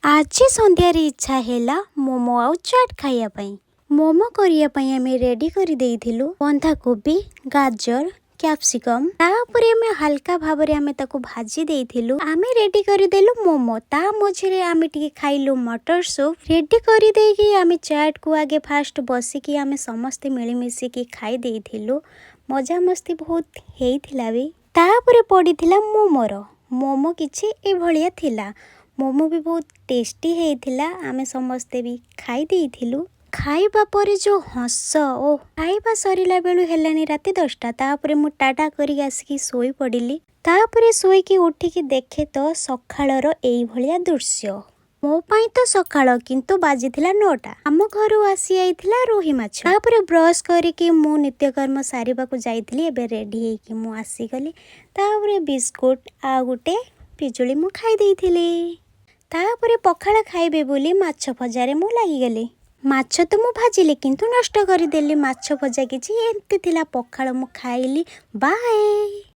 ଆଜି ସନ୍ଧ୍ୟାରେ ଇଚ୍ଛା ହେଲା ମୋମୋ ଆଉ ଚାଟ୍ ଖାଇବା ପାଇଁ। ମୋମୋ କରିବା ପାଇଁ ଆମେ ରେଡ଼ି କରିଦେଇଥିଲୁ ବନ୍ଧାକୋବି, ଗାଜର, କ୍ୟାପ୍ସିକମ୍। ତାପରେ ଆମେ ହାଲକା ଭାବରେ ଆମେ ତାକୁ ଭାଜି ଦେଇଥିଲୁ। ଆମେ ରେଡ଼ି କରିଦେଲୁ ମୋମୋ। ତା ମଝିରେ ଆମେ ଟିକେ ଖାଇଲୁ ମଟର ସୁପ୍। ରେଡ଼ି କରିଦେଇକି ଆମେ ଚାଟ୍କୁ ଆଗେ ଫାଷ୍ଟ ବସିକି ଆମେ ସମସ୍ତେ ମିଳିମିଶିକି ଖାଇ ଦେଇଥିଲୁ। ମଜାମସ୍ତି ବହୁତ ହେଇଥିଲା ବି। ତାପରେ ପଡ଼ିଥିଲା ମୋମୋର। ମୋମୋ କିଛି ଏଭଳିଆ ଥିଲା। ମୋମୋ ବି ବହୁତ ଟେଷ୍ଟି ହେଇଥିଲା। ଆମେ ସମସ୍ତେ ବି ଖାଇ ଦେଇଥିଲୁ। ଖାଇବା ପରେ ଯେଉଁ ହସ ଓ! ଖାଇବା ସରିଲା ବେଳୁ ହେଲାଣି ରାତି 10ଟା। ତାପରେ ମୁଁ ଟାଟା କରିକି ଆସିକି ଶୋଇପଡ଼ିଲି। ତାପରେ ଶୋଇକି ଉଠିକି ଦେଖେ ତ ସକାଳର ଏଇଭଳିଆ ଦୃଶ୍ୟ। ମୋ ପାଇଁ ତ ସକାଳ, କିନ୍ତୁ ବାଜିଥିଲା 9ଟା। ଆମ ଘରୁ ଆସିଯାଇଥିଲା ରୋହି ମାଛ। ତାପରେ ବ୍ରସ୍ କରିକି ମୁଁ ନିତ୍ୟକର୍ମ ସାରିବାକୁ ଯାଇଥିଲି। ଏବେ ରେଡ଼ି ହେଇକି ମୁଁ ଆସିଗଲି। ତାପରେ ବିସ୍କୁଟ ଆଉ ଗୋଟେ ପିଜୁଳି ମୁଁ ଖାଇ ଦେଇଥିଲି। ତାପରେ ପଖାଳ ଖାଇବେ ବୋଲି ମାଛ ଭଜାରେ ମୁଁ ଲାଗିଗଲି। ମାଛ ତ ମୁଁ ଭାଜିଲି, କିନ୍ତୁ ନଷ୍ଟ କରିଦେଲି। ମାଛ ଭଜା କିଛି ଏମିତି ଥିଲା। ପଖାଳ ମୁଁ ଖାଇଲି। ବାଏ।